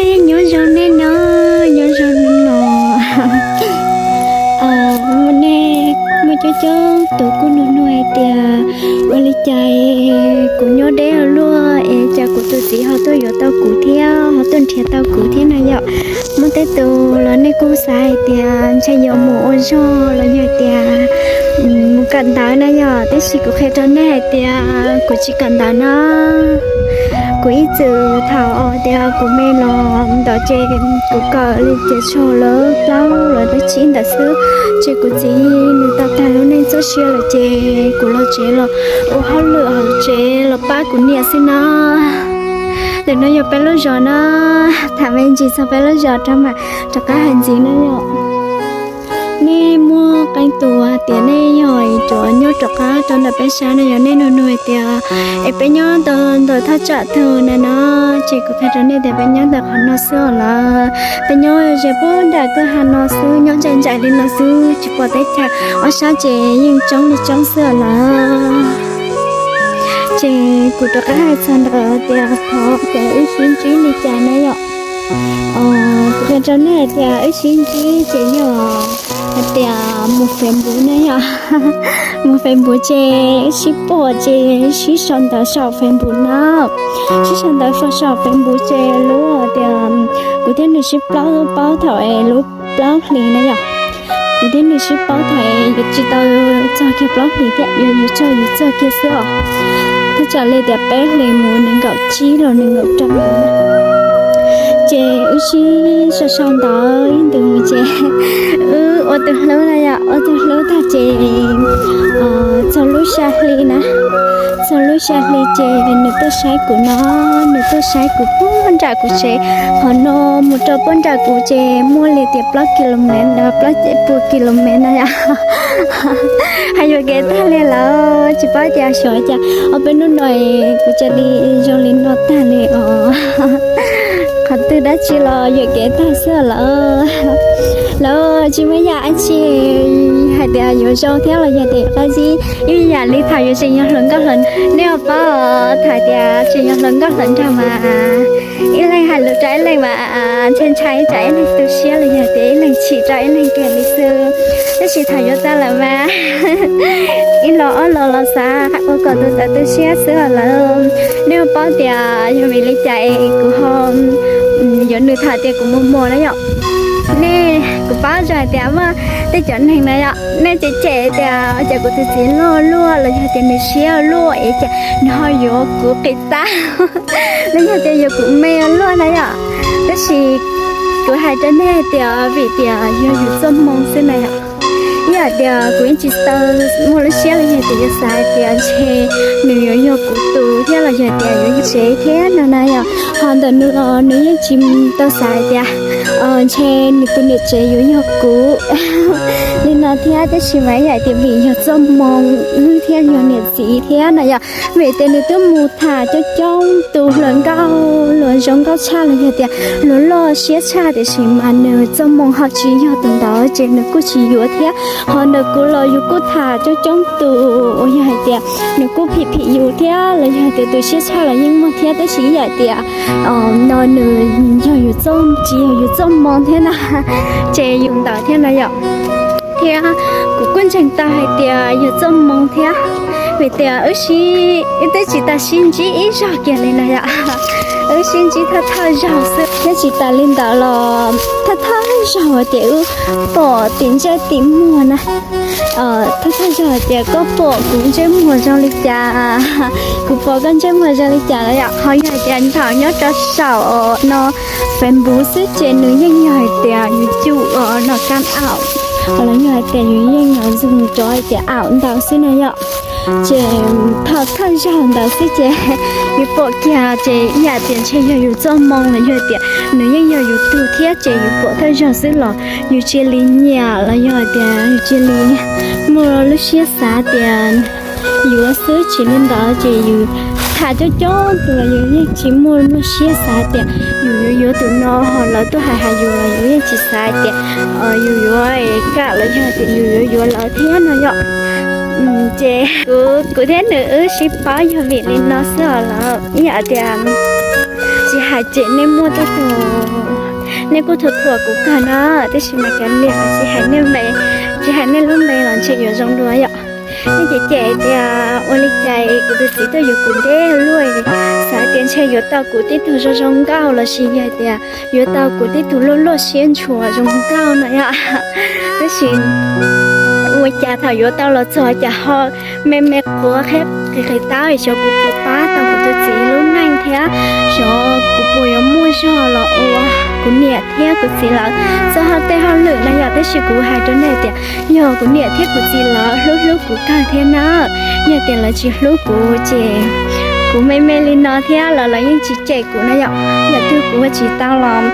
Nyob zoo nej no, nyob zoo no. Muaj nej, muaj coob coob tus kuj nug nug hais tias ua li cas kuv nyob deb ua luaj es cas kuv tus txiv ho tuaj yuav tau kuv thiab ho tuaj nrhiav tau kuv thiab no yom. Muaj tej tus los nej kuj xav hais tias ntshe yuav mus ua zog los yog tias mus kawm ntawv na yom, tab sis kuv qhia rau nej hais tias kuv tsis kawm ntawv na. Kuv ib txwm thaum tias kuv me los ntawd ces kuv kawm li tias txog lawv plaub lawv tsib ntawd xwb, ces kuv txiv nws tau tag lub neej txoj sia lawm ces kuv los tsev los ua hauj lwm hauv tsev los pab kuv niam xwb na. Ntawm no yog peb lub zos na, tham me ntsis txog peb lub zos rau mam rov qab hais ntxiv na yom. Nej muaj qee tus hais tias nej yog cov nyob rov qab rau ntawm peb sab no yog nej nug nug hais tias es peb nyob ntawm thaj tsam twg na no, ces kuv qhia rau nej tias peb nyob ntawm qhov no xwb os lawm. Peb nyob ze puag nram kwj ha no xwb, nyob ntsais ntsais li no xwb, tsis pom teb chaws, ob sab ces yeej coob li coob xwb os lawm. Ces kuv rov qab hais txog ntawm tias qhov tias wb sib ntsib li cas na yom. Kuv qhia rau nej hais tias wb sib ntsib ces yog hais tias mus Facebook na yom. Mus Facebook ces wb sib pom ces sib sau ntawv saum Facebook na. Sib sau ntawv saum Facebook ces lub tias kuv thiab nws sib paub thaum es lub plaub hlis na yom. Kuv thiab nws sib paub thaum es yuav tsis tau txog kiag plaub hlis thiab, yuav yuav txog yuav txog kiag xwb os. Thaj tsam li tias peb hlis mus nees nkaum tsib los nees nkaum rau. Ces wb sib sau sau ntawv ib ntus mus ces wb ua tus hlub na yom, ua tus hlub tag ces txog lub xya hli na, txog lub xya hli ces nws tuaj saib kuv no, nws tuaj saib kuv puag nram kuv tsev. Qhov no mus rau puag nram kuv ces muaj li tias plaub kilomev, plaub pua kilomev na yom. Hais yuam kev tag li lawm, tsis paub tias xyov cas ob peb hnub no kuv cia li zoo li no tag li os. Qhov twg dab tsi los yuam kev tag xwb lawm. Lawv tsis muaj yam dab tsi hais tias yuav zoo thiab los yog tias yuav qab zib ib yam li thaum yuav tseem yog hluas nkauj hluas, nej ua paub thaum tias tseem yog hluas nkauj hluas nraug mas ib leeg hais lus rau ib leeg mas ntshai ntshai tsam ib leeg tu siab los yog tias ib leeg chim rau ib leeg kiag li xwb. Tab sis thaum yuav tau lawm mas ib los ob los los xav ua kom tus ntawd tu siab xwb os lawm. Nej ua paub tias yog vim li cas es kuv ho yuav nws thaum tias kuv muaj muaj na yom. Nej, kuv paub zoo hais tias muaj tej cov neeg na yom, nej cem cem tias cas kuv tus txiv loj luaj los yog tias nws siab luaj es cas nws ho yuav kuv qis tag los yog tias yuav kuv me luaj na yom. Tab sis kuv hais rau nej tias vim tias yog yus txoj hmoo xwb na yom. Ib yam tias kuv yeej tsis tau muaj lub siab los yog tias yuav xav hais tias ntshe nws yuav yog kuv tus thiab los yog tias yuav yog tsev thiab no na yom. Ho ntawm nws los nws yeej tsis tau xav hais tias ntshe nws tus niam tsev yuav yog kuv li no thiab. Tab sis mas ib yam tias vim yog txoj hmoo wb thiab yog niam txiv thiab na yom, vim tias nws twb mus tham coob coob tus hluas nkauj, hluas zoo nkauj tshaj los yog tias hluas loj siab tshaj, tiam sis mas nws txoj hmoo ho tsis yog tus ntawd ces nws kuj tsis yuav thiab. Ho ntawm kuv los yus kuj tham coob coob tus uas yog hais tias nws kuj phim phim yus thiab los yog hais tias tus siab tshaj los yeej muaj thiab, tab sis ib yam tias no nws yog yus txoj, tsis yog yus txoj hmoo thiab na, ces yus ntawd thiab na yom. Thiab kuv kuj ntseeg tau hais tias yog txoj hmoo thiab, vim tias wb sib, wb twb tsis tau sib ntsib ib zaug kiag li na yom. Wb sib ntsib thawj thawj zaug xwb, thiab tsis tas li ntawd los thawj thawj zaug ces wb pom tim ntsej tim muag na. Thawj thawj zaug hais tias koj pom kuv ntsej muag zoo li cas, kuv pom koj ntsej muag zoo li cas na yom. Ho yog hais tias thaum nyob rau saum no Facebook xwb ces nws yeej yog hais tias yus cum no kab aum, los yog hais tias yus yeej zoom rau hais tias aum ntau xwb na yom. Ces thaum thawj zaug ntawd xwb ces yus pom kiag ces ib yam tias ntshe yog yus txoj hmoo los yog tias nws yeej yog yus tug thiab ces yus pom thawj zaug xwb los yus cia li nyiam los yog hais tias yus cia li muaj lub siab xav tias yuav xwb. Tsis li ntawd ces yus tham coob coob tus los yus yeej tsis muaj lub siab xav tias yus yuav yuav tus no, ho lawv tuaj hais hais yus los yus yeej tsis xav tias yus yuav kam los yog tias yus yuav yuav lawv thiab no yom. Ces kuv, kuv thiab nws wb sib paub yog vim li no xwb os lawm. Ib yam tias tsis Ces nej muaj tej tug, nej kuj thuam thuam kuv kawg na, tab sis mas kav liam, tsis hais nej npe, tsis hais nej lub npe los ntshe yuav zoo dua yom. Nej cem cem tias ua li cas kuv tus txiv tuaj yuav kuv deb luaj, xav tias ntshe yuav tau kuv tib tug zoo zoo nkauj los sis yog tias yuav tau kuv tib tug luaj luaj siab ntshua zoo nkauj no yom. Tab sis ua cas thaum yuav tau los txog cas ho me me quav qhib qis qis taub, xyov kuv puas pab tau kuv tus txiv lub neej thiab xyov kuv puas yuav muaj zog los ua kuv niam thiab kuv txiv lawv txoj hauj tej hauj lwm no yom. Tab sis kuv hais rau nej tias yog kuv niam thiab kuv txiv lawv hlub hlub kuv kawg thiab na. Yog tias lawv tsis hlub kuv ces kuv me me li no thiab los lawv yeej tsis cem kuv na yom. Yam twg kuv ua tsis tau los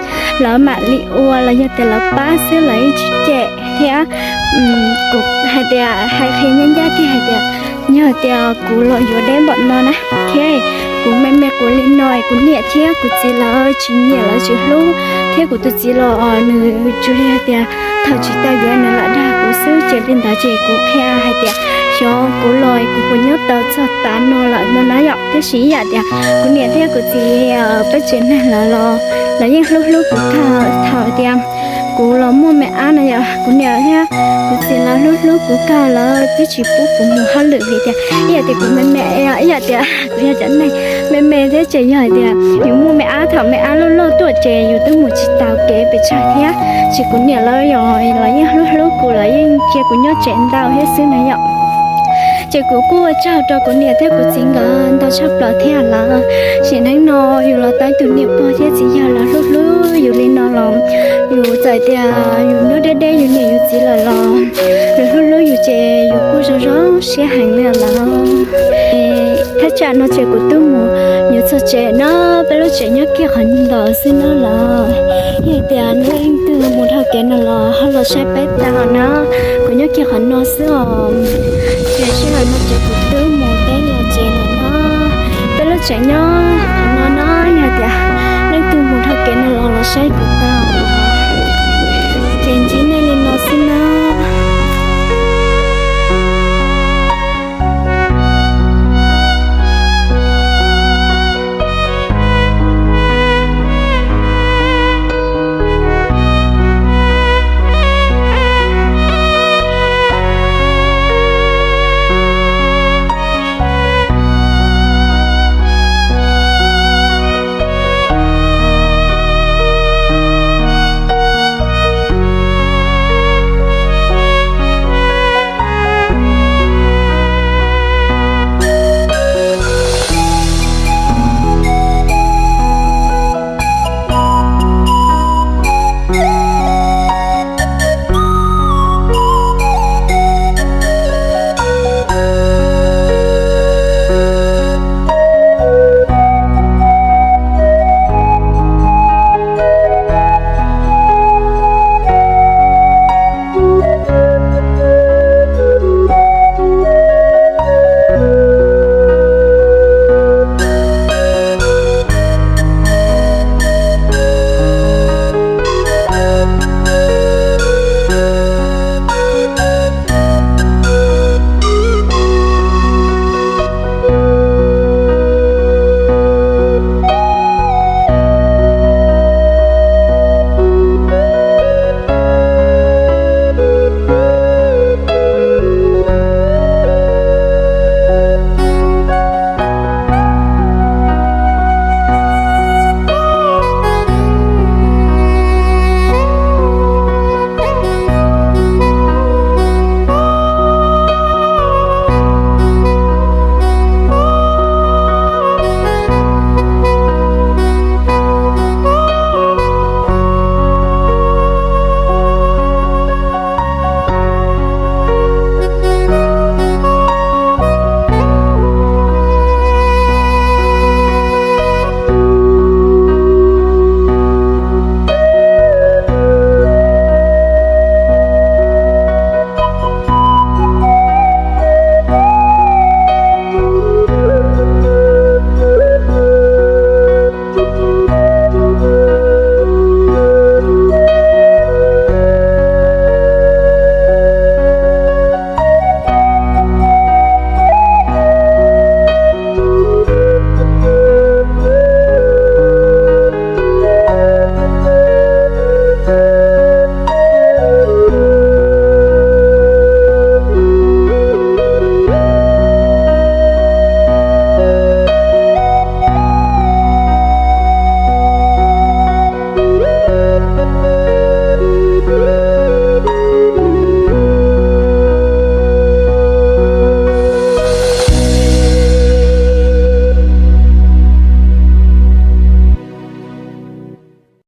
lawv mam li ua, los yog tias lawv pab xwb lawv yeej tsis cem thiab. Kuv hais tias hais qhia ncaj ncaj tiag hais tias yog tias kuv los yuav deb npaum no na thiab kuv me me kuv li no, kuv niam thiab kuv txiv lawv tsis nyiam lawv tsis hlub, thiab kuv tus txiv los nws tsuas yog tias thaum tsis tau yuav nws lam dag kuv xwb. Ces li ntawd ces kuv qhia hais tias xyov kuv los kuv puas nyob tau txog tav no lawm no na yom. Tab sis ib yam tias kuv niam thiab kuv txiv peb tsev neeg lawv los lawv yeej hlub hlub kuv kawg. Thaum tias kuv los muaj me ab no yom, kuv niam thiab kuv txiv lawv hlub hlub kuv kawg, lawv twb tsis pub kuv mus hauj lwm vim tias ib yam tias kuv me me, ib yam tias kuv yog cov neeg me me thiab ces yog hais tias yus muaj me ab, thaum me ab loj loj tuaj ces yus twb mus tsis taus kev pes tsawg thiab. Ces kuv niam lawv los yeej hlub hlub kuv, lawv yeej cia kuv nyob tsev ntau thiab xwb na yom. Ces kuv kuj ua tsaug rau kuv niam thiab kuv txiv nkawd ntau tshaj plaws thiab lawm. Sim neej no yus los tau ib tug niam pog thiab txiv yawg lawv hlub hlub yus li no los yus txawm tias yus nyob deb deb yus niam yus txiv lawm los lawv hlub hlub yus ces yus kuj zoo zoo siab heev li lawm. Thaj tsam no ces kuv twb mus yuav txog tsev no, peb lub tsev nyob kiag qhov ntawd xwb na lawm. Yog tias nej leej twg mus dhau kev no los ho los saib peb tau na, kuv nyob kiag qhov no xwb os. Ces sij hawm no ces kuv twb mus teb los tsev lawm no, peb lub tsev nyob qhov no na. Yog tias leej twg mus dhau kev no los los saib